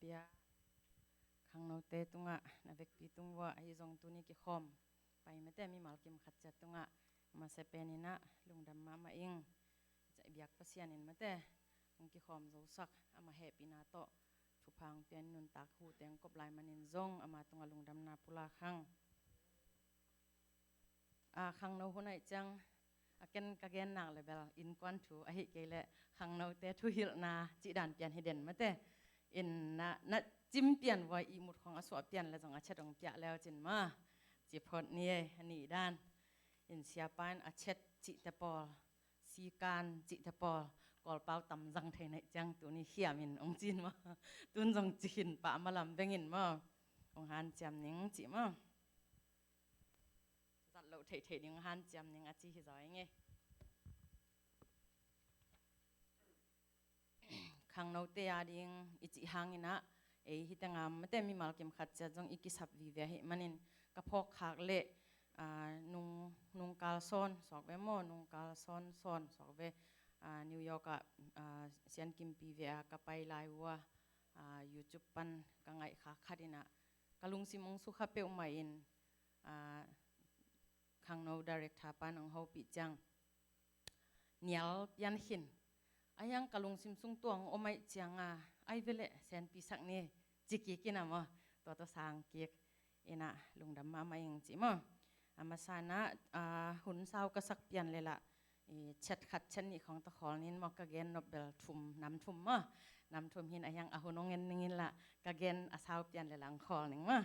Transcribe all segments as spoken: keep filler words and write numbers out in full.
pia khangnote tungah na vekpi tung uah ahi zong tuni kikhawm pai mate mimal kim khat ciat tungah masa peninah lungdam mahmah ing. Biak Pasian in mate hong kikhawm zosak ama hehpihna tawh thupha hong pian nuntak hu teng kop lai manin zong ama tungah lungdamna pulak hang. A khangno hun aih ciang a ken ka gen nak le bel innkuan thu ahi kei le khangnote thuhilhna cih dan pian hi den mate. In na, na cim pian vua ihmut khong a suah pian le zong a chet hong piah leu cin ma ci phot ni ei a nih dan. In siapa in a chet cihte pawl sikan cihte pawl Kawlpau tam zang thei naih ciang tuni hiam in hong cin ma. Tun zong ci khin pah malam vengin ma hong hanciam ning cih ma. Zat loh theihtheih ding hanciam ning a ci hi zaw ing ei. Khangnote a ding i cih hanginah ei hi tengam mate mimal kim khat ciat zong i kisap vive ahi manin ka phawk khak leh a, nung, nungkal sawn suak ve maw, nungkal sawn sawn suak ve a, New York ah a, Sian Kimpi ve a ka pai lai ua a, YouTube pan ka ngaih khak khat inah ka lungsim hong sukha peuhmah in a, khangno director pan hong hopih ciang nial pian khin. A hiang ka lungsim sung tuang om aih cianga ai veleh senpi sak ni ci kik inah maw. Tua tawh sang kik inah lungdam mahmah ing cih maw. A masa inah a, hun sau ka sak pian le lah i chet khat chet nih khong tawh khawl ning maw ka gen nop bel thum nam thum maw. Nam thum hin a hiang a hun hong en ning in lah ka gen a sau pian le lah hong khawl ning maw.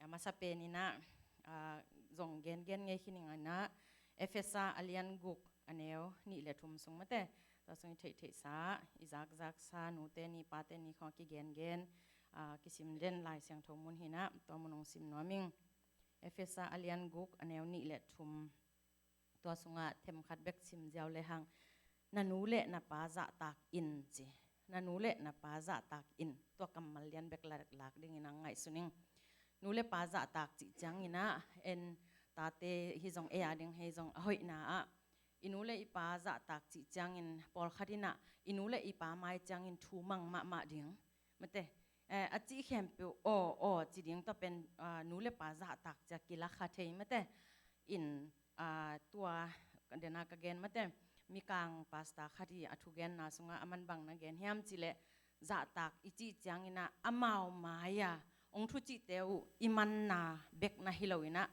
A masa peninah a, zong gengen ngei khin inah Efesa a lian guk a neu nih le thum sung mate tua sung i theihtheihsa i zakzaksa nute ni pate ni khong a kigengen a, kisim den Lai Siangtho mun hinah tua mun hong sim nuam ing. Efesa a lian guk a neu nih le thum. Tua sungah themkhat bek sim ziau lehang na nu le na pa zahtak in ci. Na nu le na pa zahtak in tua kammal lian bek lak, lak dingin a ngaihsun ing. Nu le pa zahtak cih cianginah en tate hi zong ei a ding hei zong a hoihna ah i nu le i pa zahtak cih ciangin pawlkhat inah i nu le i pa mai ciangin thu mang mahmah ding. Mate eh, a cih khempeuh aw aw ci ding tua pen a, nu le pa zahtak cia kilakha thei mate. In a, tua dena ka gen mate Mikang pasta khat hi a thugenna sungah a man bang na gen hiam cileh zahtak i cih cianginah amau mai-a hong thucihte uh i manna bek na hi loinah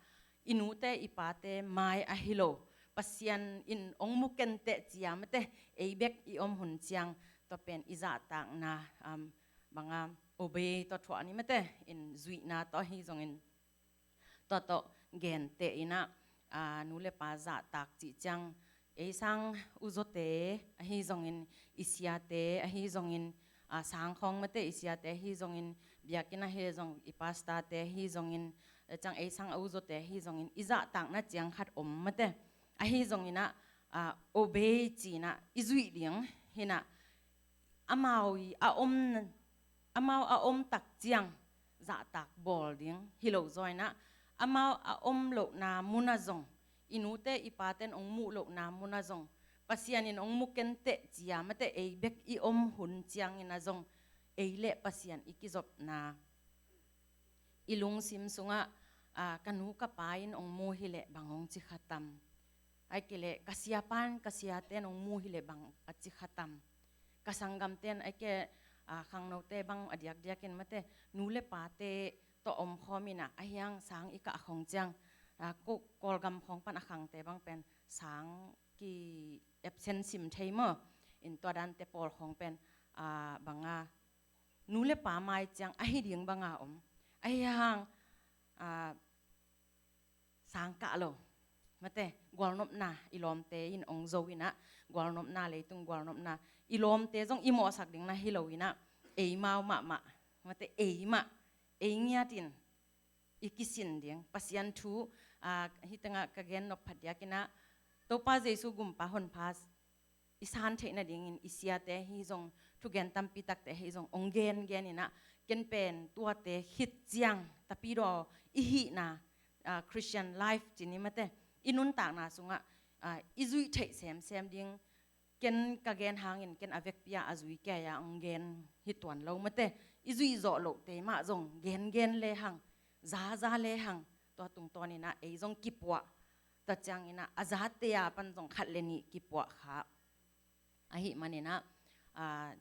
i nute i pate mai a hi lo Pasian in hong mu kenteh cia mate ei bek i om hun ciang tua pen i zahtakna um, banga obey tawh thuah ni mate in zuihna tawh ahi zongin tua tawh genteh inah a, nu le pa zahtak cih ciang ei sang uzote ahi zongin i siate ahi zongin a, sang khawng mate i siate ahi zongin biakinn ahi zong i pastate ahi zongin ciang ei sang a uzote ahi zongin i zahtakna ciang khat om mate ahi zonginah a, obey cinah i zuih ding hinah amau i a om amau a om tak ciang zahtak bawl ding hi lo zaw inah amau a om lohna munah zong i nute i paten hong muh lohna munah zong Pasian in hong mu kenteh cia mate ei bek i om hun cianginah zong ei le Pasian i kizopna i lungsim sungah a, ka nu ka pa in hong mu hileh bang hong ci khatam. Ai kei leh ka siapa in ka siate in hong mu hileh bang a ci khatam. Ka sanggamte in ai kei a, khangnote bang a diakdiakin mate nu le pate tawh om khawm inah a hiang sang i kah khong ciang a, ko, Kawlgam khong pan a khangte bang pen sang ki absent sim thei maw. In tua dante pawl khong pen a, banga nu le pa mai ciang ahi ding banga om ahi hang a, sang kah lo mate gualnopna i lawmte in ong zo inah gualnopna leitung gualnopna i lawmte zong i mawhsak ding na hi lo inah eimau mahmah mate eimah ei ngiatin i kisin ding Pasian thu a, hi tengah ka gen nop phadiakinah Topa Jesu gumpa honpha i san theih nadingin i siate hi zong thugen tampi takte hi zong ong gen gen inah ken pen tuate khit ciang tapidaw i hihna a, Christian life cini mate i nuntakna sungah a, i zuih theih semsem ding ken ka gen hangin ken a vekpi a a zui kei a ong gen hi tuan lo mate i zuih zawh lohte mah zong gengen lehang, zaza lehang, tua tungtawninah ei zong kipuah. Tua cianginah a zate a pan zong khat le nih kipuah kha. Ahih maninah, aa,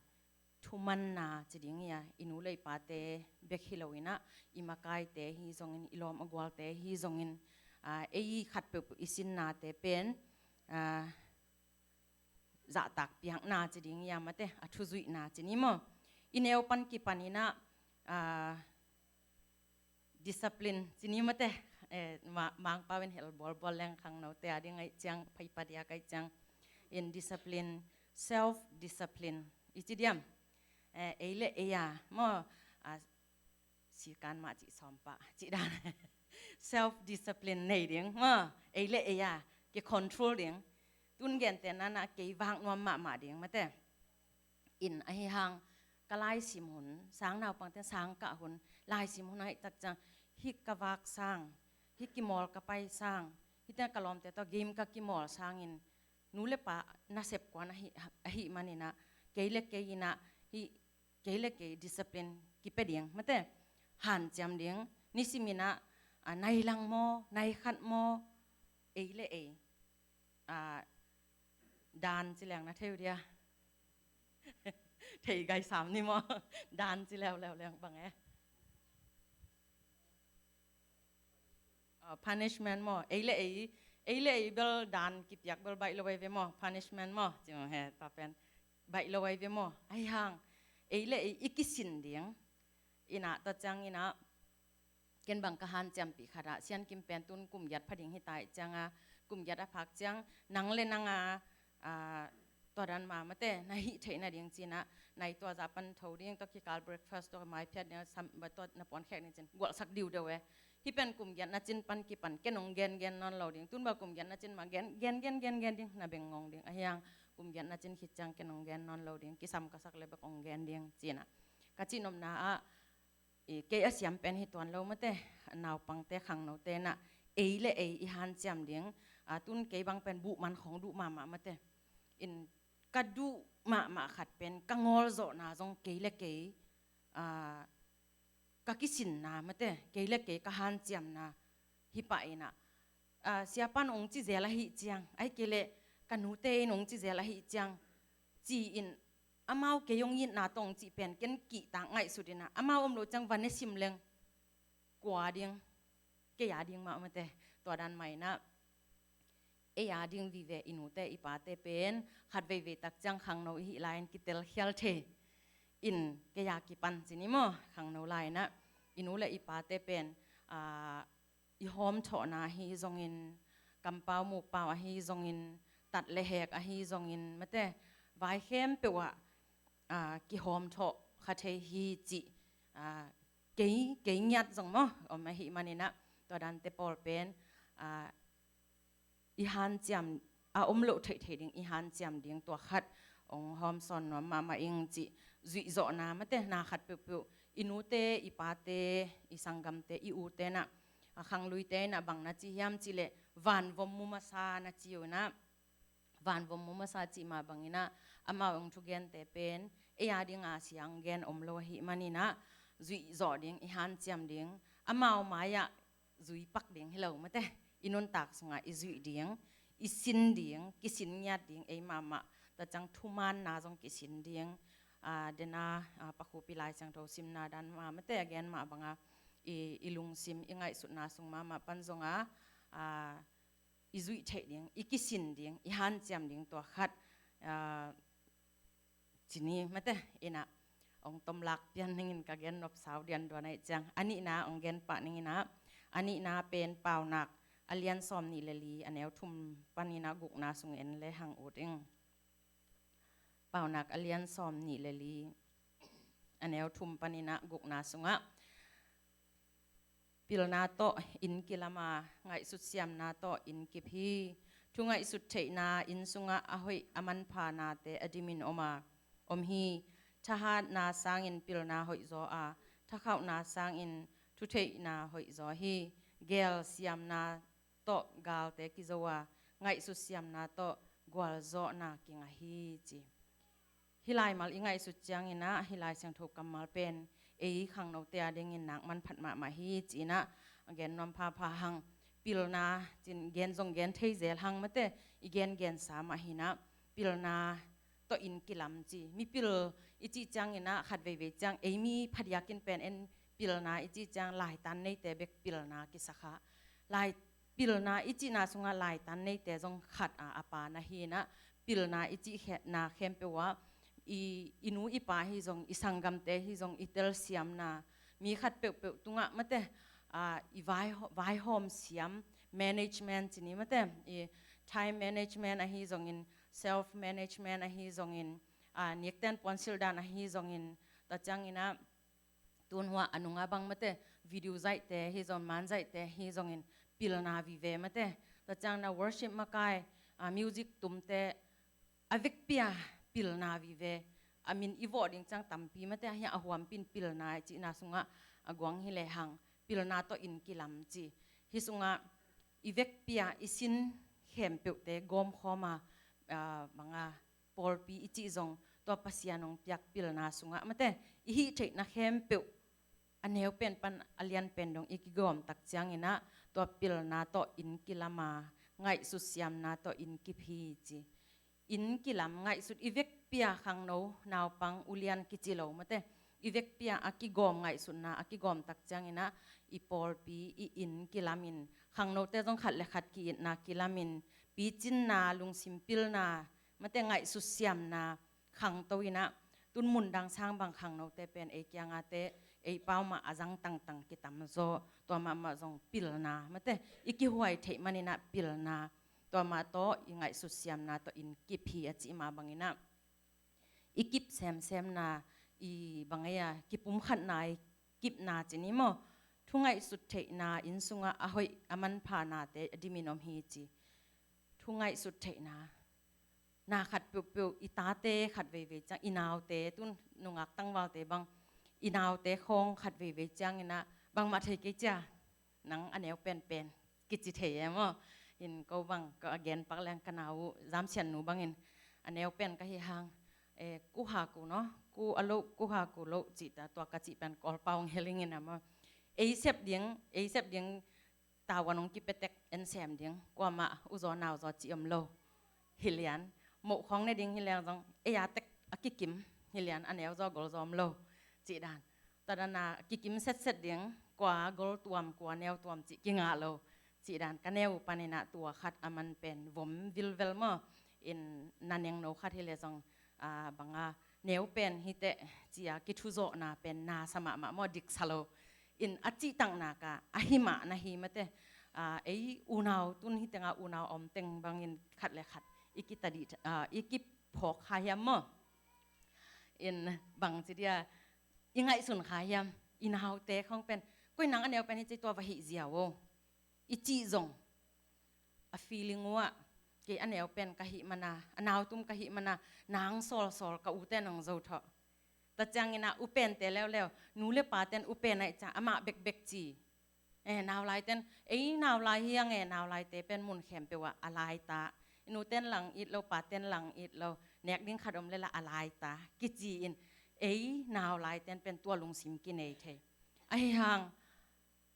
thumanna ci ding hi a, i nu le i pate bek hi loinah, i makaite hi zongin, i lawm a gualte hi zongin, aa, ei khat peuhpeuh i sinnate pen, aa, zahtak piakna ci ding hi a, mate, a thuzuihna ci ni maw. I neu pan kipaninah, aa, discipline ci ni mate, eh, ma-, Mangpau in hel bawlbawl leng khangnote a ding ahih ciang, phaipa diak ahih ciang in discipline, self discipline i ci diam. Eh, ei le ei a maw, ah, sikan mah cih sawmpah cih dan. Self discipline nei ding maw, ei le ei a ki control ding. Tun gentehna na kei vak nuam mahmah ding mate. In ahi hang ka laisim hun, sang naupangte sang kah hun, laisim hun ahih tak ciang, hih ka vak sang, hih kimawl ka pai sang, hihte ka lawmte tawh game ka kimawl sangin, nu le pa nasep kuan ahih, ahih maninah, kei le kei inah, hih kei le kei discipline kipia ding mate, hanciam ding, nisiminah, a, nai lang maw, nai khat maw, ei le ei, a, dan ci leng na thei uh dia. Thei gai sam ni maw? Dan ci leuleu leng bang e. Ah, punishment maw? Ei le ei, ei le ei bel dan kipiak bel baih lo ei ve maw? Punishment maw? Ci maw he, tua pen baih lo ei ve maw? Ahi hang, ei le ei i kisin ding. Inah tua cianginah, ken bang ka hanciampih khatah, Sian Kim pen tun kum giat pha ding hita ih cianga, kum giat a phak ciang, nang le nanga, aa, tua dan mah mate, na hih theih nading cinah, nai tua zah pan tho ding, tua kikal breakfast, tua maiphiat ding, sam, ba tua na puan khek ding cin, gualhsak diudeu e. Hih pen kum giat na cin pan kipan, ken hong gengen nawn lo ding, tun ba kum giat na cin mah gen, gen, gen, gen, gen ding, na beng ngong ding. Ahi hang, kum giat na cin khit ciang ken hong gen nawn lo ding, kisam ka sak le bek hong gen ding, cinah. Ka cihnopna ah, i, kei a siam pen hi tuan lo mate, naupangte khangnote nah, ei le ei i hanciam ding, a, tun kei bang pen buh man khong duh mahmah mate. In ka duh mahmah khat pen, ka ngawlzawhna zong kei le kei, a, ka kisinna mate, kei le kei ka hanciamna, hih pah inah, a, siapa in hong ci zel ahih ciang, ahih kei leh ka nute in hong ci zel ahih ciang, ci-in amau kei hong itna tawh hong cih pen ken kihtak ngaihsut inah, amau om loh ciang va ne sim leng kua ding, kei a ding mah mate, tua dan mah inah, ei a ding vive i nute i pate pen, khat veivei tak ciang khangno i hih lai-in kitelkhial thei. In kei a kipan ci ni maw, khangno lai-inah, i nu le i pate pen, aa, i hawmthawhna ahi zongin, kampau mukpau ahi zongin, tat le hek ahi zongin, mate, vai khempeuh ah, aa, kihawmthawh kha thei hi cih, aa, kei, kei ngiat zong maw, om ahih maninah, tua dante pawl pen, aa, i hanciam, a om loh theihtheih ding, i hanciam ding tua khat hong hawmsawn nuam mahmah ing cih zuihzawhna mate, na khat peuhpeuh, i nute, i pate, i sanggamte, i ute nah, a khangluite nah bang na ci hiam cih leh, vanvom mu masa na ci uh nah, vanvom mu masa cih mah banginah, amau hong thugente pen, ei a dinga siang gen om lo ahih maninah, zuihzawh ding, i hanciam ding, amau mai-ah zui pak ding hi lo mate, i nuntak sungah i zuih ding, i sin ding, kisin ngiat ding, ei mahmah, tua ciang thumaanna zong kisin ding, aa, dena, aa, Pakhupi Lai Siangtho simna dan mah mate, a gen mah banga, i, i lungsim, i ngaihsutna sung mahmah pan zonga, aa, i zuih theih ding, i kisin ding, i hanciam ding tua khat, aa, ci ni mate, inah, hong tomlak pian ningin ka gen nopsau dianduan ahih ciang, a nihna hong gen pah ninginah, a nihna pen Paunak a lian sawm nih le li, a neu thum paninah gukna sung en le hang ut ing. Paunak a lian sawm nih le li, a neu thum paninah gukna sungah, pilna tawh inn kilam a, ngaihsut siamna tawh inn kip hi. Thu ngaihsut theihna inn sungah a hoih a manpha nate a dimin om a, om hi. Thahatna sangin pilna hoihzaw a, thakhauhna sangin thutheihna hoihzaw hi. Gel siamna tawh galte kizo a, ngaihsut siamna tawh gualzawhna kingah hi, ci. Hih laimal i ngaihsut cianginah, hih Lai Siangtho kammal pen ei khangnote a dingin nak manphat mahmah hi ci-in ah, a gen nuam phapha hang. Pilna cin gen zong gen thei zel hang mate, i gen gensa mah hi-in ah, pilna tawh inn kilam ci. Mipil i cih ciangin ah khat veivei ciang, ei mi phadiakin pen en pilna i cih ciang laitan neite bek pilna kisa kha. Lai pilna i cihna sungah laitan neite zong khat a, a pa na hi-in ah, pilna i cihna khempeuh ah i, i nu i pa hi zong, i sanggamte hi zong, i telsiamna, mi khat peuhpeuh tungah mate, a, i vai, vaihawm siam, management ci ni mate, i time management ahi zongin, self management ahi zongin, a, nikten puansilh dan ahi zongin, tua ciangin ah, tun hua a nunga bang mate, video zaihte hi zong, man zaihte hi zongin, pilna vive mate. Tua ciangin ah worship makai, a, music tumte, a vekpi a pilna vive. A min i vawh ding ciang tampi mate, a hiang a huampi in pilna i cihna sungah a guang hi lehang, pilna tawh inn kilam ci. Hih sungah i vekpi a i sin khempeuhte gawmkhawm a, a, bang a, pawlpi i cih zong, tua Pasian hong piak pilna sungah mate, i hih theihna khempeuh a neu pen pan a lian pen dong i kigawm tak ciangin ah, tua pilna tawh inn kilam a, ngaihsut siamna tawh inn kip hi ci. Inn kilam, ngaihsut i vekpi a khangno, naupang, ulian kici lo mate, i vekpi a a kigawm ngaihsutna a kigawm tak ciangin ah, i pawlpi, i inn kilamin, khangnote zong khat le khat ki-itna kilamin, picinna, lungsim pilna, mate, ngaihsut siamna khangto in ah, tun mundang sang bang khangnote pen ei kiangate, ei pau mah a zang tangtang kitam zaw, tua mahmah zong pilna, mate, i kihuai theih manin ah pilna, tua mah tawh i ngaihsut siamna tawh inn kip hi a cih mah bangin ah, i kip semsemna, i bang ei a, kipumkhatna, i kipna ci ni maw, thu ngaihsut theihna, inn sungah a hoih a manpha nate a dimin om hi ci. Thu ngaihsut theihna, na khat peuhpeuh, i tate khat veivei ciang, i naute, tun nungak tangvalte bang, i naute khawng khat veivei ciangin ah, bangmah thei kei cia, nang a neu penpen kici thei e maw. In ko bang, ko a gen pak leng ka nau uh, Zamsian nu bangin, a neu pen ka hih hang, eh, ku ha ku no, ku a lo, ku ha ku lo cih ta, tua ka cih pen Kawlpau hong helingin a maw. Ei sep ding, ei sep ding, tavuan hong kipetek en sem ding, kuamah uzaw nauzaw cih om lo. Hi lian, moh khawng ne ding hi leng zong, ei a tek a kikim, hi lian, a neu zaw gol zaw om lo, cih dan. Tua dan a kikim setset ding, kua gol tuam, kua neu tuam cih kingah lo, cih dan. Ka neu panin ah tua khat a man pen vom vilvel maw. In na nengno khat hi le zong, a, bang a, neu pen hi teh, ci a, kithuzawhna pen nasa mahmah maw, diksa lo. In a cihtakna ka, a hi mah na hi mate, a, ei unau, tun hi teng a unau om teng bangin khat le khat i kitadih, a, i kiphawk kha hiam maw. In bang ci dia, i ngaihsun kha hiam, i naute khawng pen, koi nang a neu pen hi ci, tua va hih ziau o, i cih zong, a feeling uh ah, kei a neu pen ka hih mana, a nautum ka hih mana, nang sawlsawl, ka ute nang zo thawh. Tua ciangin ah u pente leuleu, nu le paten u pen ah i ciang, amah bekbek ci. Eh, naulaiten, ei naulai hiang e, naulaite pen mun khempeuh ah a laita. I nuten lang it lo, paten lang it lo, nek ding khat om le la a laita, kici in, ei naulaiten pen tua lungsim kinei thei. Ahi hang,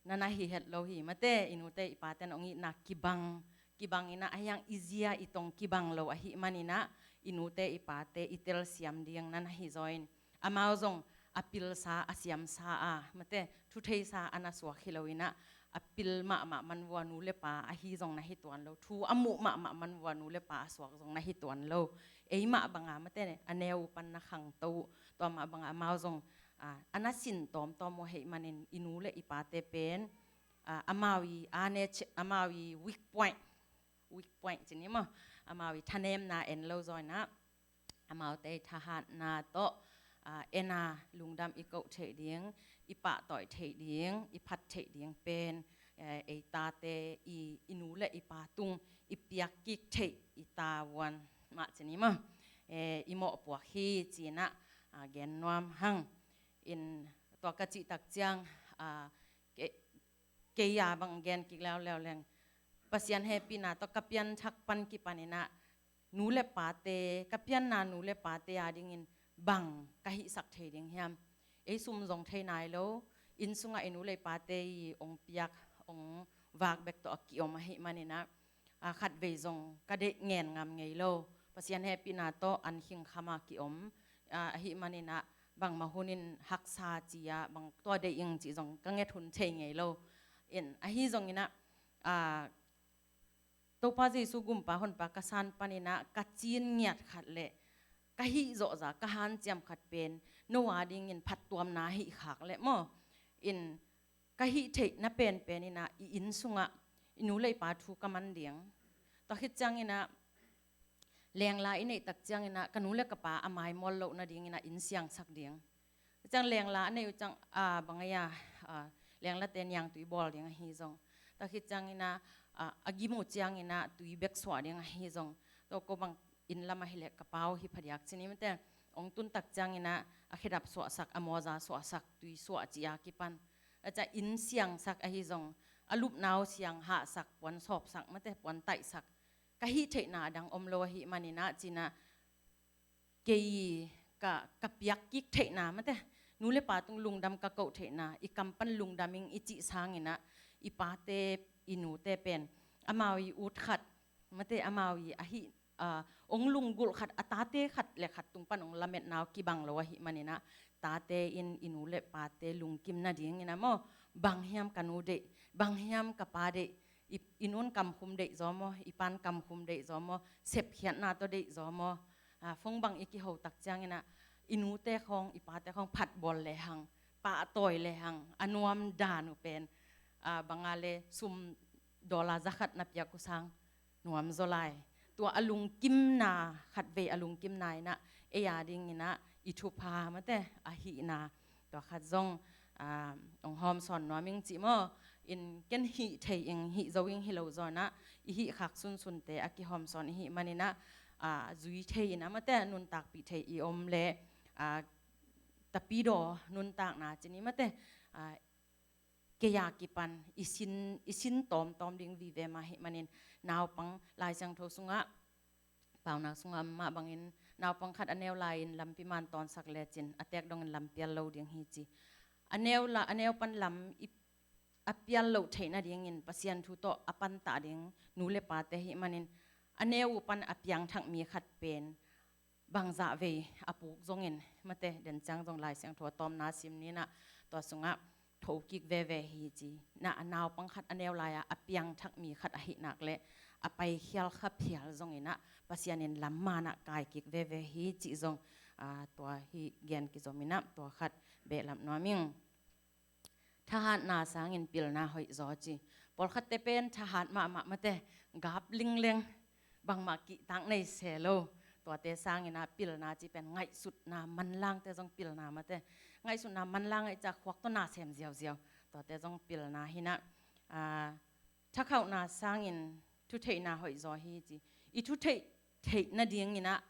na na hi het lo hi mate, i nute i paten hong itna kibang, kibang in ah, ahi hang i zia i tong kibang lo ahih manin ah, i nute i pate i telsiam ding na na hi zaw in, amau zong a pilsa, a siamsa a, mate, thu theisa a na suak hi lo in ah, a pil mahmah man vua nu le pa ahi zong na hi tuan lo, thu a muh mahmah man vua nu le pa a suak zong na hi tuan lo. Ei mah bang a mate, a neu pan na khangto uh, tua mah bang a amau zong, a, a na sin tawmtawm uh ahih manin i nu le i pate pen, a, amau i, a ne che-, amau i weak point, weak point ci ni maw, amau i thanemna en lo zaw in ah, amaute i thahatna tawh, a, en a lungdam i koh theih ding, i pahtawih theih ding, i phat theih ding pen, eh, ei tate i, i nu le i pa tung i piak kik theih i tavuan mah ci ni maw. Eh, i mawhpuak hi ci-in ah, a, gen nuam hang. In tua ka cih tak ciang, a, ke-, kei a bang gen kik leuleu leng, Pasian hehpihna tawh ka pianthak pan kipan in ah, nu le pate, ka pianna nu le pate a dingin bang ka hihsak thei ding hiam? Ei sum zong thei nai lo, inn sungah i nu le i pate i ong piak, ong vak bek tawh a kiom ahih maninah, a, khatvei zong ka deih ngen ngam ngei lo. Pasian hehpihna tawh an khingkhama kiom, a, ahih maninah bangmah hunin haksa ci-a bang tua deih ing cih zong ka nget hun thei ngei lo. In ahi zonginah, a, Topa Jesu gumpa honpa ka san paninah ka cin ngiat khat le ka hih zawhza ka hanciam khat pen no a dingin phattuamna hih khak le maw. In ka hih theihna penpeninah i inn sungah i nu le i pa thu ka man ding. Tua khit cianginah lengla i neih tak cianginah ka nu le ka pa a maimawl loh nadinginah inn siangsak ding. Ciang lengla a nei uh ciang, a, bang a, a, lenglate niangtui bawl ding ahi zong. Tua khit cianginah, a, a gim uh cianginah tui bek suah ding ahi zong. Tua ko bang inn lam ahi leh ka pau hi phadiak cin i mate. Ong tun tak cianginah a khedap suahsak, a mawza suahsak, tui suah ci-a kipan. A ca inn siangsak ahi zong. A lupna uh siang hahsak, puan sawpsak mate, puan taihsak. Ka hih theihna a dang om lo ahih maninah cinah kei ka, ka piak kik theihna mate, nu le pa tung lungdam ka koh theihna, i kam pan lungdam ing i cih sanginah i pate i nute pen amau i ut khat mate, amau i ahi, a, ong lunggulh khat, a tate khat le khat tung pan ong lametna uh kibang lo ahih maninah tate in i nu le pate lungkim nadinginah maw, bang hiam ka nu deih, bang hiam ka pa deih, i, i nun kamkhum deih zaw maw, i pan kamkhum deih zaw maw, sepkhiatna tawh deih zaw maw. A, phone bang i kiho tak cianginah i nute khawng, i pate khawng phatbawl lehang, pahtawi lehang, a nuam dan uh pen, a, banga le sum dollar zakhat na piak uh sang nuam zaw lai. Tua a lungkimna, khatvei a lungkimna inah ei a dinginah i thupha mate ahihna. Tua khat zong, a, ong hawmsawn nuam ing cih maw. In ken hih thei ing, hih zo ing hi lo zawnah i hih khak sunsunte a kihawmsawn i hih maninah, a, zui thei inah mate, nuntakpih thei i om le, a, tapidaw nuntakna cin i mate, a, kei a kipan i sin, i sin tawmtawm ding vive mah ahih manin naupang Lai Siangtho sungah, Paunak sungah mah bangin naupang khat a neu lai-in lampi man tawnsak lecin a tek dongin lam pial lo ding hi ci. A neu la, a neu pan lam i, a pial loh theih nadingin Pasian thu tawh a pantah ding nu le pate ahih manin a neu uh pan a piangthak mi khat pen bangzah vei a puk zongin mate, den ciang zong Lai Siangtho a tawmna sim ninah tua sungah tho kik veve hi ci. Na a naupang khat a neu lai-a a piangthak mi khat ahih nak le a paikhial kha phial zonginah Pasian in lam manah kai kik veve hi cih zong, a, tua hih gen kizominah tua khat behlap nuam ing. Thahatna sangin pilna hoih zaw ci. Pawlkhatte pen thahat mahmah mate, gap lingleng, bangmah kihtak nei se lo. Tuate sanginah pilna ci pen ngaihsutna manlangte zong pilna mate. Ngaihsutna manlang ahih ciah khuak tawh na sem ziauziau. Tuate zong pilna hinah, a, thakhauhna sangin thutheihna hoih zaw hi ci. I thutheih theih nadinginah,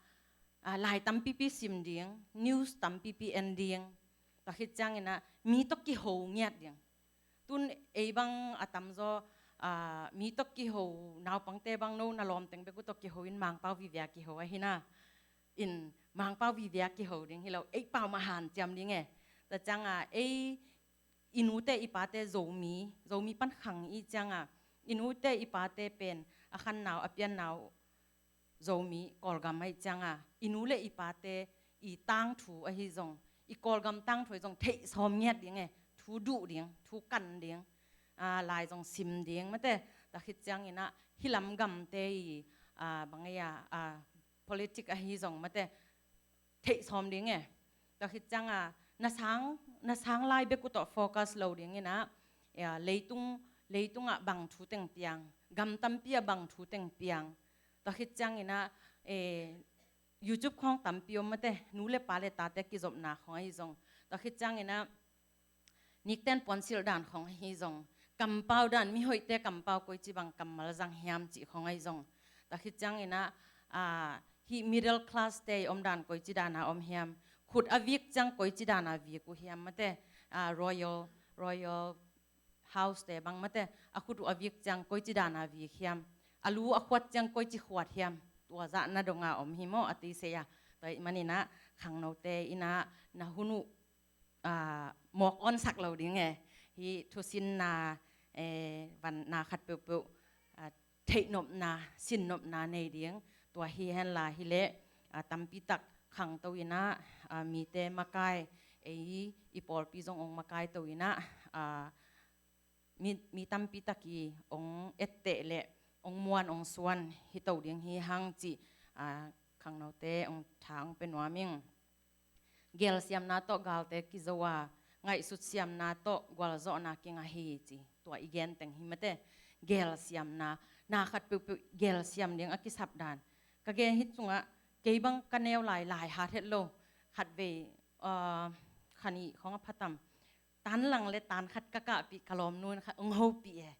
a, lai tampipi sim ding, news tampipi en ding. Tua khit cianginah mi tawh kiho ngiat ding. Tun ei bang a tamzaw, a, mi tawh kiho, naupangte bang no na lawmteng bek uh tawh kiho in Mangpau vivia kiho ahi na. In Mangpau vivia kiho ding hi lo, ei pau mah hanciam ding e. Tua cianga ei i nute i pate Zomi, Zomi pan khang i cianga i nute i pate pen a khannau a piannau Zomi, Kawlgam ahih cianga i nu le i pate i tangthu ahi zong, i Kawlgam tangthu ahi zong theih sawm ngiat ding e, thu duh ding, thu kan ding, a, lai zong sim ding mate. Tua khit cianginah hih lam gamte i, a, bang ei a, a, politic ahi zong mate, theih sawm ding e. Tua khit cianga na sang, na sang lai bek uh tawh focus lo dinginah, e, leitung, leitungah bang thu teng piang, gam tampi ah bang thu teng piang. Tua khit cianginah, e, YouTube khawng tampi om mate, nu le pa le tate kizopna khawng ahi zong. Tua khit cianginah nikten puansilh dan khawng ahi zong, kampau dan, mihoihte kampau koici bang kammal zang hiam cih khawng ahi zong. Tua khit cianginah, a, hih middle class te i om dan koici dana om hiam, khut a vik ciang koici dana vik uh hiam mate, a, royal, royal house te bang mate, a khut uh a vik ciang koici dana vik hiam, a lu a khuat ciang koici khuat hiam, tua zah na donga om hi maw a ti se a. Tua ahih maninah khangnote inah na hun uh ah, mawk awnsak lo ding e. Hih thusinna, eh, vanna khat peuhpeuh, ah, theihnopna, sinnopna nei ding. Tua hi henla hileh, ah, tampitak khangto inah, ah, mite makai, ei i pawlpi zong ong makaito inah, ah, mi, mi tampitak i ong etteh le ong muan ong suan hito ding hi hang cih, ah, khangnote ong tha ong pia nuam ing. Gelsiamna tawh galte kizo a, ngaihsut siamna tawh gualzawhna kingah hi ci. Tua i genteng hi mate. Gelsiamna, na khat peuhpeuh gelsiam ding a kisap dan. Ka gen hi cungah, kei bang ka neu lai, lai hat het lo. Khatvei, ah, khanih khong a phatam. Tan lang le tan khat ka kahpih ka lawmnu in khat ong hopih e.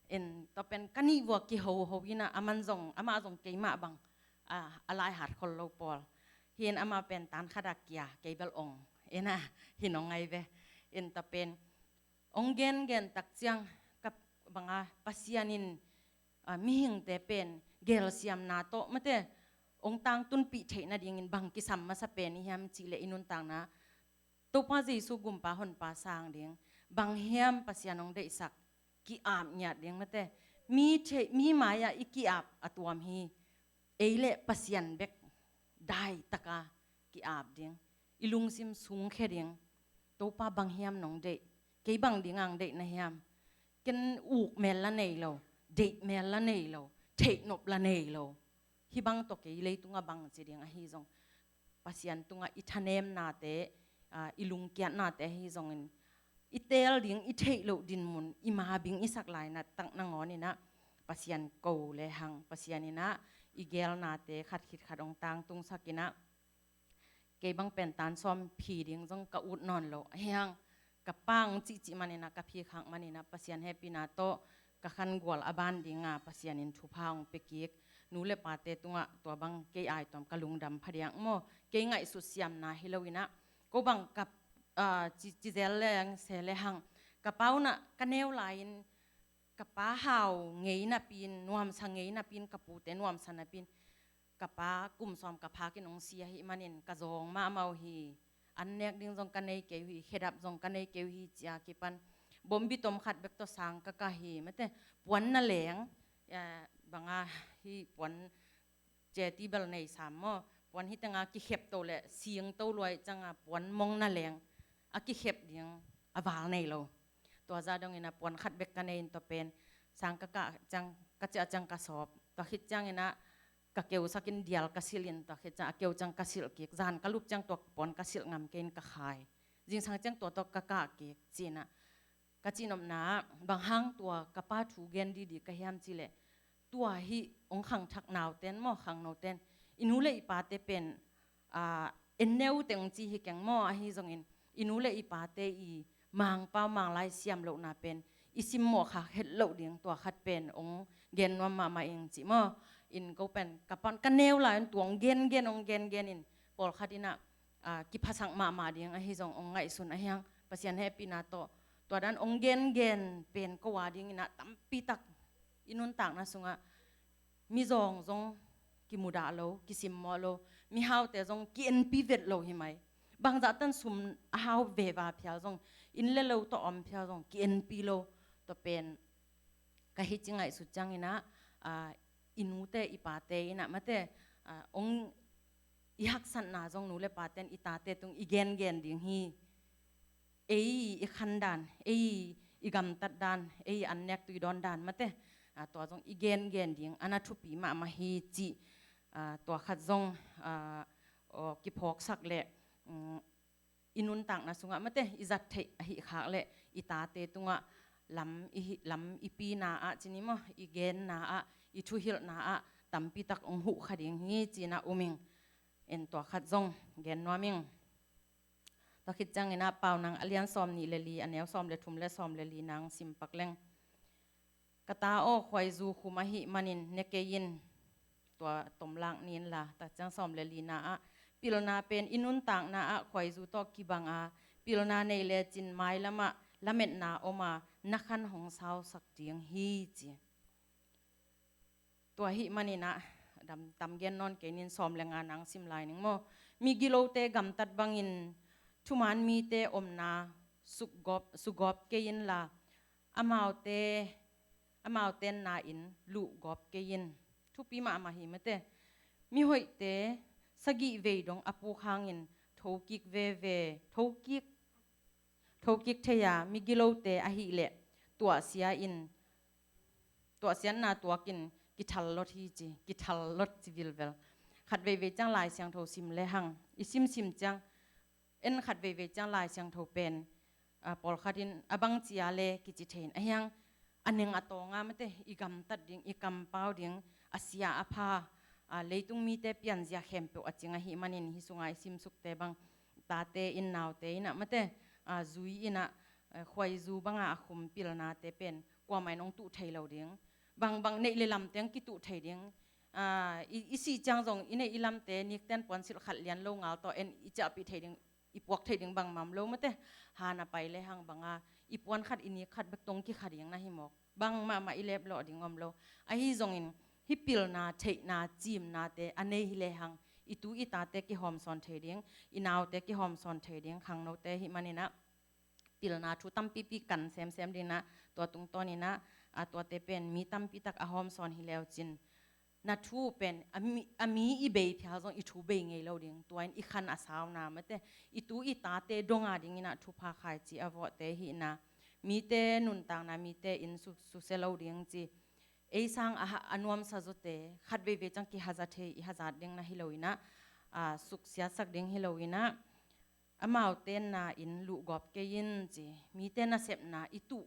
In tua pen ka nih vua kiho ho inah, aman zong, amah zong keimah bang, a, a lai hat khol lo pawl. Hi in amah pen tan khat a kia, kei bel ong. Inah, hi nong ngai ve. In tua pen, ong gengen tak ciang, ka banga Pasian in, a, mihingte pen, gelsiamna tawh, mate, ong tangtunpih theih nadingin bang kisam masa pen i hiam cih le i nuntakna, Topa Jesu gumpa honpa sang ding, bang hiam Pasian ong deihsak, ki-ap ngiat ding mate. Mi thei, mi mai-ah i ki-ap a tuam hi, ei le Pasian bek daitaka ki-ap ding, i lungsim sungkhia ding. Topa bang hiam nong deih, kei bang ding ang deih na hiam, ken uk mel la nei lo, deih mel la nei lo, theihnop la nei lo. Hih bang tawh kei leitungah bang ci ding ahi zong, Pasian tungah i thanemnate, ah, i lungkiatnate ahi zongin, i teel ding, i theih loh dinmun, i mabing i sak laina tak nangawn inah, Pasian ko le hang, Pasian inah, i gelnate khat khit khat ong tangtungsak inah, kei bang pen tan sawm phi ding zong ka ut nawn lo. Ahi hang, ka pa ong cihcih man inah, ka phi khak man inah, Pasian hehpihna tawh, ka khangual a ban dinga, Pasian in thupha ong pia kik. Nu le pate tungah tua bang kei ai tuam ka lungdam phadiak maw. Kei ngaihsut siamna hi lo inah. Ko bang ka, ah, ci, ci zel leng se le hang. Ka pa unah ka neu lai-in, ka pa hau ngei napi-in, nuamsa ngei napi-in, ka pute nuamsa napi-in, ka pa kum sawm ka phak in ong si ahih manin ka zawng mahmah uh hi. An nek ding zong ka nei kei uh hi, khedap zong ka nei kei uh hi, ci-a kipan bombi tom khat bek tawh sang ka kah hi. Mate, puan na leng, eh, banga hi puan ceti bel nei sam maw. Puan hi tenga kikhep to le sing to luai cianga puan mong na leng a kikhep ding a val nei lo. Tua zah dongin a puan khat bek ka nei in tua pen sang ka kah ciang, ka ciah ciang ka sawp. Tua khit ciangin ah ka keusak in dial ka silh in, tua khit ciang a keu ciang ka silh kik. Zan ka lup ciang tua puan ka silh ngam kei in ka khai. Zingsang ciang tua tawh ka kah kik ci-in ah. Ka cihnopna ah bang hang tua ka pa thu gen didi ka hiam cih leh, tua hih ong khangthak nauten maw, khangnoten, i nu le i pate pen, ah, en neu teng ci hi keng maw, ahi zongin i nu le i pate i Mangpau Manglai siam lohna pen i simmawh khak het loh ding, tua khat pen ong gen nuam mahmah ing cih maw. In ko pen ka pan ka neu lai-in tua ong gengen, ong gengen in pawlkhat in ah, ah, kiphasak mahmah ding ahi zong ong ngaihsun ahi hang, Pasian hehpihna tawh tua dan ong gengen pen ko a dingin ah tampi tak i nuntakna sungah mizawng zong kimudah lo, kisimmawh lo, mihaute zong ki-enpi vet lo hi mai. Bangzah tan sum a hau veva phial zong, inn le lo tawh om phial zong ki-enpi lo. Tua pen ka hih ci ngaihsut ciangin ah, ah, i nute i pate in ah mate, ah, ong i haksatna zong nu le paten i tate tung i gengen ding hi. Ei i khan dan, ei i gamtat dan, ei an nek tui dawn dan mate, ah, tua zong i gengen ding a na thupi mahmah hi cih, ah, tua khat zong, ah, aw, kiphawksak le, mm, i nuntakna sungah mate, i zat theih ahi khak le i tate tungah lam i hi, lam i pina ah cini maw, i genna ah, i thuhilhna ah tampi tak ong huh kha ding hi ci-in ah um ing. En tua khat zong gen nuam ing. Tua khit ciangin ah Paunak a lian sawm nih le li, a neu sawm le thum le sawm le li nang sim pak leng. Ka ta aw, khuaizu khum ahih manin ne kei in, tua tomlak ni in la, tua ciang sawm le lina ah, pilna pen i nuntakna ah khuaizu tawh kibang a, pilna nei lecin mailam ah lametna om a, na khan hong sausak ding hi ci. Tua ahih manin ah, dam, tam gen nawn kei ning, sawm le nga nang sim lai ning maw. Migilote gamtat bangin thuman mite omna sugawp, sugawp kei inla, amaute, amau tenna inn luhgawp kei in. Thupi mahmah hi mate. Mihoihte sagih vei dong a puk hangin thokik veve, thokik, thokik thei a, migilote ahileh tuahsia in, tuahsiatna tuakin kithallot hi ci, kithallot ci vilvel. Khat veivei ciang Lai Siangtho sim le hang, i simsim ciang, en khat veivei ciang Lai Siangtho pen, a, pawlkhat in a bang cia le kici thei in, a hiang a neng a tawnga mate, i gamtat ding, i kampau ding, a sia a pha, a, leitung mite pianzia khempeuh a cing ahi manin, hi sunga i simsukte bang, tate in naute in ah mate, a, zui in ah, a, khuaizu banga a khum pilnate pen kuamah in hong tuh thei lo ding. Bangbang neih le lamteng kituh thei ding. A, i, i sih ciang zong i neih i lamte nikten puansilh khat lian lo ngal tawh en i ciahpih thei ding, i puak thei ding bangmah om lo mate. Han a pai le hang banga i puan khat i nik khat bek tong kikha ding na hi mawk. Bangmahmah i leplawh ding om lo. Ahi zongin hih pilna, theihna, ciimnate a nei hi le hang, i tu i tate kihawmsawn thei ding, i naute kihawmsawn thei ding, khangnote hih manin ah pilna thu tampipi kan semsem ding in ah, tua tungtawn in ah, a, tuate pen mi tampi tak a hawmsawn hi leu cin, na thu pen a mi, a mi i bei phial zong i thu bei ngei lo ding, tua in i khan a sauna mate, i tu i tate donga ding in ah thupha khaici a vawhte hihna, mite nuntakna, mite inn su, susia lo ding ci. Ei sang a, a nuamsa zawte khat veivei ciang kihaza thei, i hazat ding na hi lo in ah, a, suksiatsak ding hi lo in ah, amau tenna inn luhgawp kei in ci. Mite nasepna i tuh,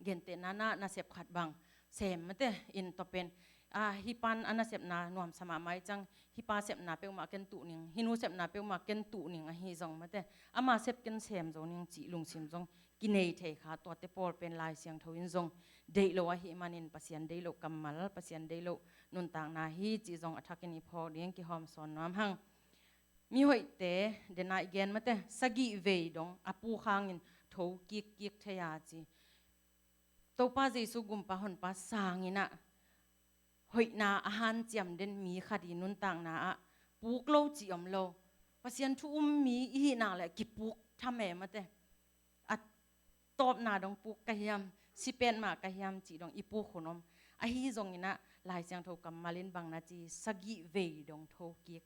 gentehna na, nasep khat bang sem mate, in tua pen, a, hih pan a nasepna nuamsa mahmah i ciang, hih pa sepna peuhmah ken tuh ning, hih nu sepna peuhmah ken tuh ning ahi zong mate, ama sep ken sem zo ning cih lungsim zong kinei thei kha. Tuate pawl pen Lai Siangtho in zong deih lo ahi manin, Pasian deih loh kammal, Pasian deih loh nuntakna hi cih zong a thakin i phawk ding, kihawmsawn nuam hang. Mihoihte, dena i gen mate, sagih vei dong a puk hangin tho kikkik thei a ci. Topa Jesu gumpa honpa sangin ah hoihna a hanciam den mi khat i nuntakna ah puk lo cih om lo. Pasian thu um mi i hihna le kipuk tham e mate. A tawpna dong puk ka hiam, si petmah ka hiam cih dong i puk hun om. Ahi zongin ah Lai Siangtho kammal in bang na ci, sagih vei dong tho kik.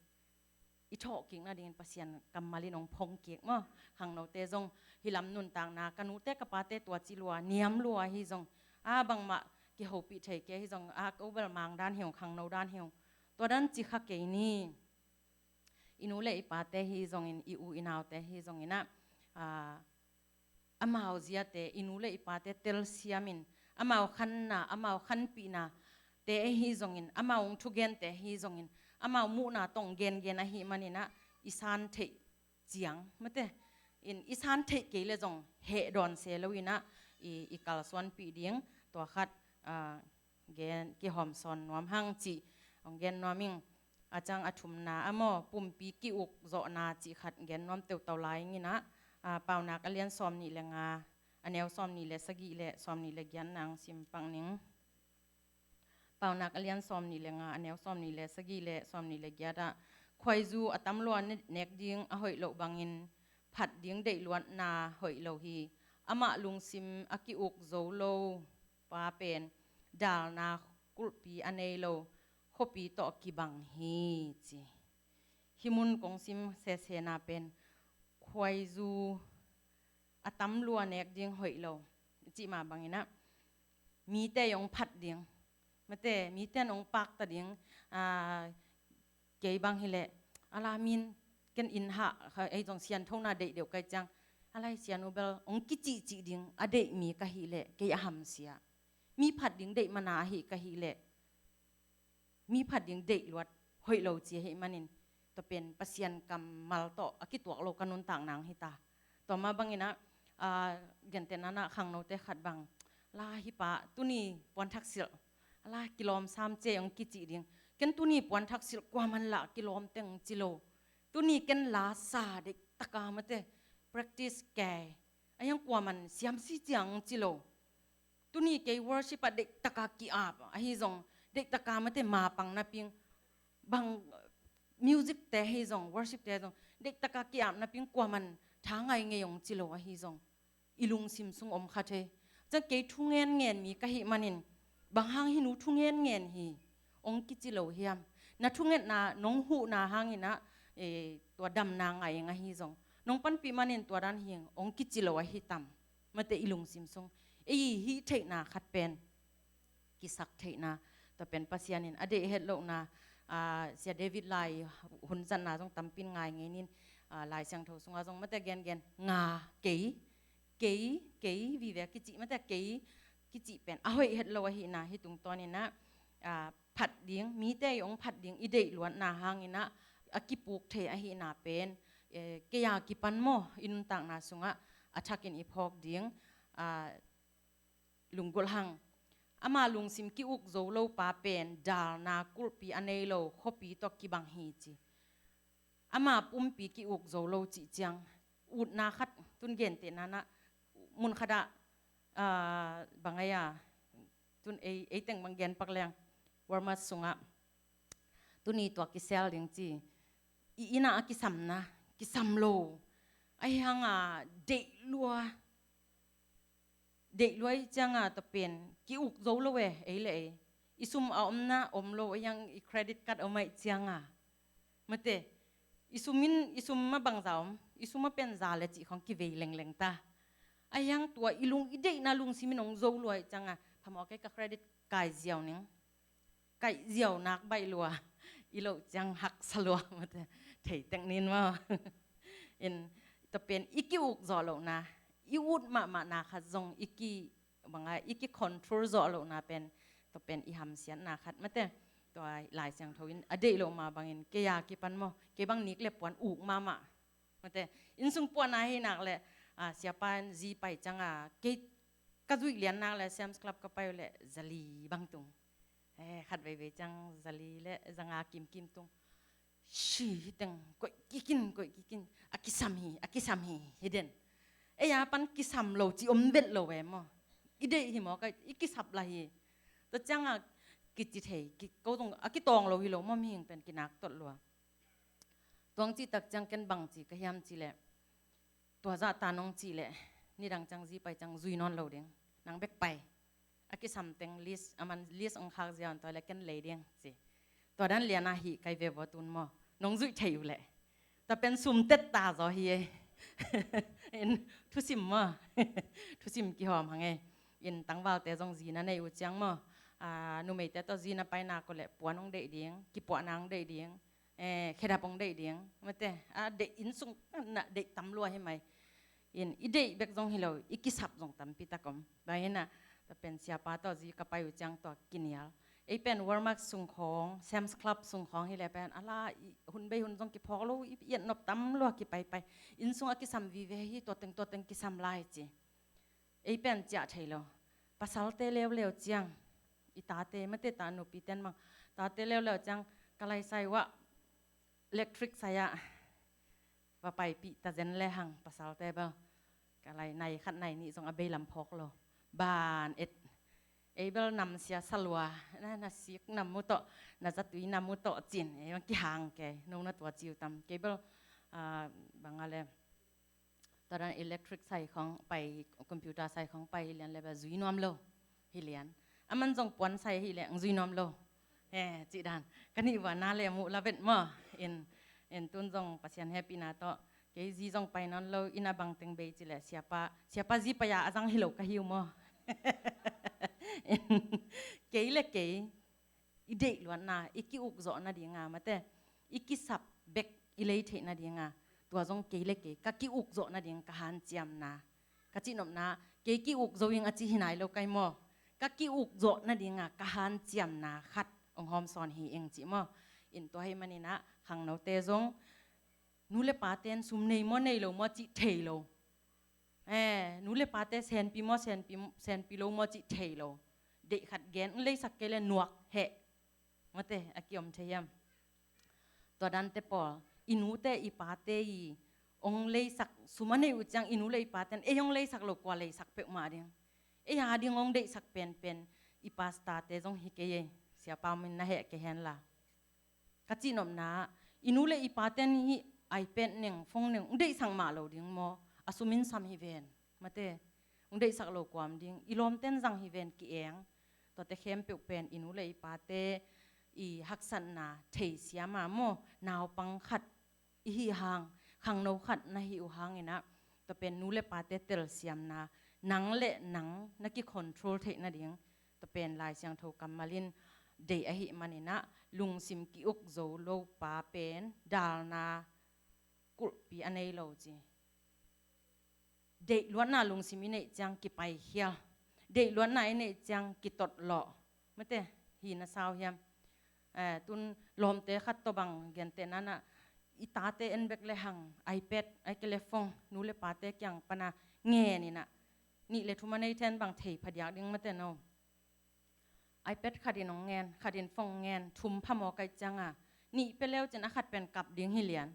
I thawhkik nadingin Pasian kammal in hong phongkik maw. Khangnote zong hih lam nuntakna, ka nute ka pate tua ci lua, niam lua ahi zong, a, bangmah kihopih thei kei hi zong, a, ko bel Mang dan hi ung, khangno dan hi ung, tua dan ci kha kei ni. I nu le i pate hi zongin, i u i naute hi zongin ah, a, amau ziate, i nu le i pate telsiamin, amau khanna, amau khanpihna te ahi zongin, amau hong thugente ahi zongin, amau muhna tawh hong gengen ahi manin ah, i san theih ciang mate, in i san theih kei le zong heh dawn se lo in ah, i, i kalsuanpih ding, tua khat, a, gen, kihawmsawn nuam hang cih hong gen nuam ing. A ciang a thumna ah maw, pumpi ki-uk zawhna cih khat gen nuam teutau lai ing in ah, a, Paunak a lian sawmnih le nga, a neu sawmnih le sagih le sawmnih le giatna hong sim pak ning. Paunak a lian sawmnih le nga, a neu sawmnih le sagih le sawmnih le giat ah, khuaizu a tam lua ne-, nek ding a hoih loh bangin phat ding deihluatna hoih lo hi. Amah lungsim a ki-uk zo lo pa pen dalna kulhpi a nei lo khuapi tawh kibang hi ci. Hih mun kong sim sesena pen khuaizu a tam lua nek ding hoih lo cih mah bangin ah, mite hong phat ding mate, mite hong pakta ding, a, kei bang hileh, a la min ken inn hah, kha, ei zong sianthona deih deuh kai ciang, a lai sian uh bel hong kicihcih ding a deih mi ka hileh kei a hamsia. Mi phat ding deih mana ahi ka hileh, mi phat ding deih luat hoih lo ci ahi manin, tua pen Pasian kammal tawh a kituak lo ka nuntak nang hi ta. Tua mah bangin ah, a, gentehna ah khangnote khat bang, la hi pa, tuni puanthak silh, a la kilawm sam ce hong kicih ding. Ken tuni puanthak silh kuaman lah kilawm teng ci lo. Tuni ken la sa deih taka mate, practice kei. A hiang kuaman siamsi ciang ci lo. Tuni kei worship ah deih taka ki-ap ahi zong, deih taka mate mapang naping, bang music te ahi zong, worship te ahi zong, deih taka ki-ap naping kuaman tha ngai ngei hong ci lo ahi zong, i lungsim sung om kha thei. Ciang kei thungen ngen mi ka hih manin, bang hang hih nu thungen ngen hi, hong kici lo hiam? Na thungetna, nong huhna hangin ah, eh, tua damna ngai ing ahi zong, nong panpih manin tua dan hi ing, hong kici lo ahi tam? Mate, i lungsim sung ei hih theihna khat pen kisak theihna, tua pen Pasian in a deih het lohna, ah, Sia David lai hun zatna zong tampi in ngai ngei ning, ah, Lai Siangtho sungah zong mate gengen nga, kei, kei, kei vive kici, mate kei kici pen a hoih het lo ahihna, hih tungtawnin ah, ah, phat ding, mite i hong phat ding i deih luatna hangin ah a kipuk thei ahihna pen, eh, kei a kipan maw, i nuntakna sungah a thakin i phawk ding, ah, lunggulh hang. Ama lungsim ki-uk zo lo pa pen dalna kulhpi a nei lo khuapi tawh kibang hi ci. Ama pumpi ki-uk zo lo cih ciang, utna khat tun gentehna-in ah, mun khat ah, ah, bang ai a, tun ei, ei teng bang gen pak leng, Walmart sungah tuni tua kisel ding ci, i inn ah a kisamna, kisam lo, ahi hang a deih lua, deih lua i ciang a tua pen ki-uk zo lo e, ei le ei. I sum a omna om lo, ahi hang i credit card om ahih ciang a, mate, i sum in, i sum ah bangza om, i sum ah pen za le cih khawng kivei lengleng ta. Ahi hang tua i lung, i deihna lungsim in hong zo lua ahih ciang a, phamawh kei, ka credit kai ziau ning, kaih ziau nak baih lua, i loh ciang haksa lua, mate, thei tek ning maw. In, tua pen i ki-uk zawh lohna, i ut mahmahna khat zong i ki, bang a, i ki-control zawh lohna pen, tua pen i hamsiatna khat, mate. Tua Lai Siangtho in a deih loh mah bangin, kei a kipan maw, kei bang nik le puan uk mahmah, mate. Innsung puanna hi nak le, ah, siapa in zi pai ciang a, kei ka zuih lian nak le, Sam's Club ka pai uh le, zali bang tung. Eh, khat veivei ciang zali le zanga kimkim tung. Shi, hih teng koih kik in, koih kik in. A kisam hi, a kisam hi, hi den. Ei a pan kisam lo ci om vet lo e maw. I deih hi maw, ka, i kisap lah hi. Tua ciang a kici thei, ki, ko zong a kitawng lo hi lo maw, mihing pen kinak tot lua. Tua hong cih tak ciang ken bang ci ka hiam cih leh, tua zah ta nong cih leh, nidang ciang zi pai ciang zui nawn lo ding. Nang bek pai. A kisam teng list, aman list hong khak ziau in, tua le ken lei ding ci. Tua dan lian a hih kai ve vua tun maw. Nong zuih thei uh leh. Tua pen sum tet ta zaw hi e. In thusim maw. Thusim kihawm hang e. In tangvalte zong zi na nei uh ciang maw, ah, numeite tawh zi na pai nak uh leh puan hong deih ding, kipuahna hong deih ding, eh, khedap hong deih ding, mate, a deih, innsung na deih tam lua hi mai. In, i deih bek zong hi lo, i kisap zong tampi tak om. Bang hi na, tua pen siapa tawh zi ka pai uh ciang tua kinial. Ei pen Walmart sung khawng, Sam's Club sung khawng hi le pen, a la, i hun bei hun zong kiphawk lo, i, i et nop tam lua kipaipai. Innsung a kisam vive hi, tua teng, tua teng kisam lai ci. Ei pen ciah thei lo. Pasalte leuleu ciang, i tate, mate, ta nupi ten bang, tate leuleu ciang, ka lai sai uah, electric sai ah va paipih ta zen le hang, pasalte bel. Ka lai nai khat nai nih zong a bei lam phawk lo. Ban et. Ei bel namsia sa lua, na, na sik nam uh tawh, na zatui nam uh tawh cin, ei bang kihang kei, no na tua ci uh tam. Kei bel, ah, bang a le, tua dan electric sai khawng pai, computer sai khawng pai hi lian le bel zui nuam lo hi lian. Aman zong puan sai hi leh hong zui nuam lo. Eh, cih dan. Ka nih vua na le muh la vet maw. In, in tun zong Pasian hehpihna tawh, kei zi zong pai nawn lo, inn ah bang teng bei cih leh siapa, siapa zi pai a a zang hi lo ka hi uh maw. In, kei le kei, i deih luatna, i ki-uk zawh nading a, mate, i kisap bek i lei theih nading a, tua zong kei le kei ka ki-uk zawh nading ka hanciamna, ka cihnopna, kei ki-uk zo ing a ci hi nai lo kai maw. Ka ki-uk zawh nading a ka hanciamna khat hong hawmsawn hi ing cih maw. In tua hi manin ah khangnote zong, nu le paten sum nei maw nei lo maw cih thei lo. Eh, nu le pate senpi maw, senpi, senpi lo maw cih thei lo. Deih khat gen, hong leisak kei le nuak heh. Mate, a kiom thei hiam? Tua dante pawl, i nute i pate i hong leisak, sum a neih uh ciang i nu le i paten ei hong leisak lo, kua leisak peuhmah ding. Ei a ding hong deihsak penpen i pastorte zong hi kei ei, siapa min na heh kei hen la. Ka cihnopna, i nu le i paten hih iPad ning, phone ning, ung deihsak mah lo ding maw, a sumin sam hi ven, mate, ung deihsak lo kuam ding, i lawmten zang hi ven ki-eng, tuate khempeuh pen i nu le i pate i haksatna thei siama maw, naupang khat i hi hang, khangno khat na hi uh hang inah, tua pen nu le pate telsiamna, nang le nang na ki-control theih nading, tua pen Lai Siangtho kammal in deih ahih maninah, lungsim ki-uk zo lo pa pen dalna kulhpi a nei lo ci. Deihluatna lungsim i neih ciang kipaikhial, deihluatna i neih ciang kitotlawh, mate, hi na sau hiam? Eh, tun lawmte khat tawh bang gentehna nah, i tate en bek le hang iPad, ai ke le phone, nu le pate kiang pana ngen inah, nih le thum a nei then bang thei phadiak ding, mate, no. iPad khatin hong ngen, khatin phone ngen, thum phamawh kaih cianga, nih pia leu cin a khat pen kap ding hi lian.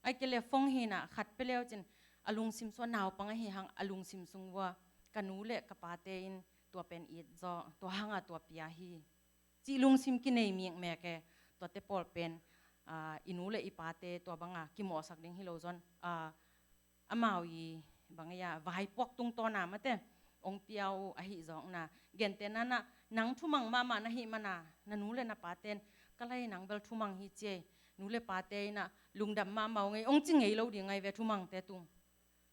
Ai ke le phone hinah khat pia leu cin a lungsim sua, naupang ahi hang a lungsim sung vua, ka nu le ka pate in tua pen it zaw, tua hanga tua pia hi, cih lungsim kinei mikmek e. Tuate pawl pen, ah, i nu le i pate tua banga kimawhsak ding hi lo zon, ah, amau i bang ia vaipuak tungtawna, mate, ong piau ahi zawkna. Gentehna nah, nang thumang mahmah na hih mana, na nu le na paten, ka lai nang bel thumang hi ci ei, nu le pate inah lungdam mahmah ong ei, ong ci ngei lo ding ai ve thumangte tung.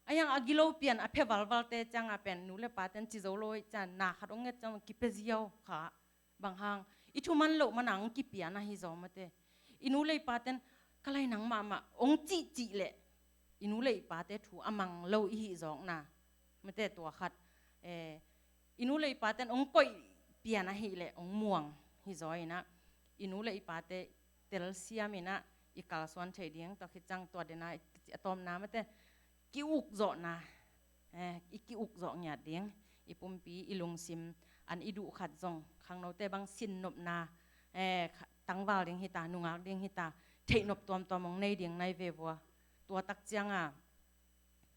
A yang a gilo pian a phe valvalte cianga pen nu le paten ci zo lo ei cian, na khat ong nget ciang kipia ziau kha. Bang hang, i thuman loh mana ong kipia na hi zaw, mate. I nu le i paten, ka lai nang mahmah ong cihcih leh i nu le i pate thu a mang lo i hi zawkna, mate, tua khat. Eh, i nu le i paten ong koih pian ahih leh ong muang hi zaw inah, i nu le i pate telsiam inah i kalsuan thei ding, tua khit ciang tua dena a tawpna, mate, ki-ukzawhna, eh, i ki-ukzawh ngiat ding, i pumpi, i lungsim, an i duh khat zong, khangnote bang sinnopna, eh, kha-, tangval ding hita, nungak ding hita, theihnop tuamtuam ong nei ding nai ve vua. Tua tak cianga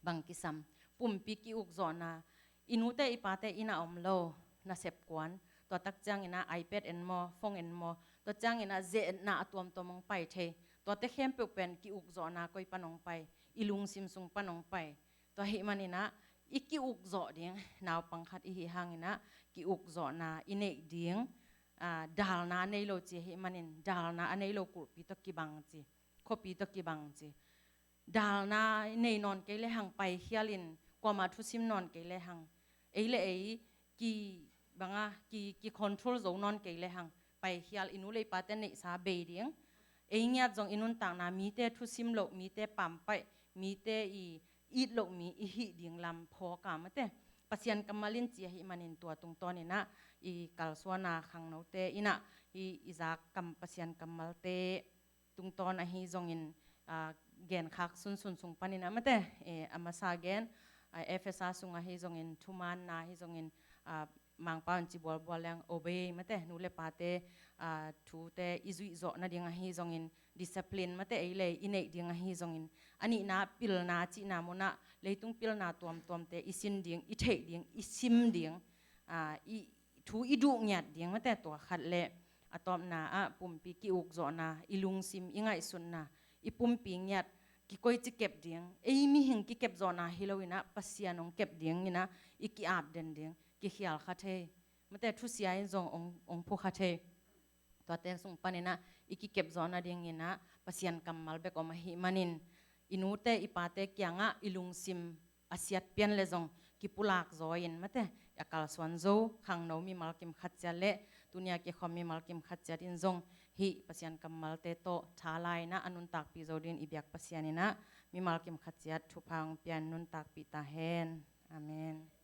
bang kisam, pumpi ki-ukzawhna, i nute i pate inn a om lo, nasep kuan, tua tak cianginah iPad en maw, phone en maw, tua cianginah ze-etna a tuamtuam ong pai thei, tuate khempeuh pen ki-ukzawhna koi pan ong pai, i lungsim sung pan ong pai. Tua ahih maninah i ki-ukzawh ding, naupang khat i hi hanginah ki-ukzawhna i neih ding, ah, dalna a nei lo ci ahih manin, dalna a nei lo kulhpi tawh kibang ci, khuapi tawh kibang ci. Dalna i nei nawn kei le hang, paikhialin kuamah thusim nawn kei le hang, ei le ei ki banga ki, ki control zo nawn kei le hang, paikhial, i nu le i pate neihsa bei ding. Ei ngiat zong i nuntakna mite thusim loh, mite pampaih, mite i it loh mi i hih ding lam phawka, mate, Pasian kammal in ci ahih manin tua tungtawninah i kalsuana khangnote inah i, i zak kam, Pasian kammalte tungtawn ahi zongin, ah, genkhak sunsun sung paninah, mate, eh, a masa gen, ah, Efesa sung ahi zongin, thumaanna ahi zongin, ah, Mangpau in ci bualbual leng obey, mate, nu le pate, ah, thute i zuih zawh nading ahi zongin, discipline, mate, ei le ei i neih ding ahi zongin, a nihna pilna cihna munah leitung pilna tuamtuamte i sin ding, i theih ding, i sim ding, ah, i thu i duh ngiat ding, mate, tua khat le a tawpna ah pumpi ki-ukzawhna, i lungsim, i ngaihsutna, i pumpi ngiat kikoici kep ding, ei mihing kikepzawhna hi loinah Pasian ong kep dinginah i ki-ap den ding, kikhial kha thei, mate, thusia in zong ong, ong phu kha thei. Tuate sung paninah i kikepzawh nadinginah Pasian kammal bek om ahih manin, i nute i pate kiangah i lungsim a siat pian le zong kipulak zaw in, mate, a kalsuan zo khangno mimal kim khat ciat le tunia kikhawm mimal kim khat ciat in zong hih Pasian kammalte tawh tha lainah a nuntakpih zo dingin i biak Pasian inah mimal kim khat ciat thupha ong pia in nuntakpih ta hen. Amen.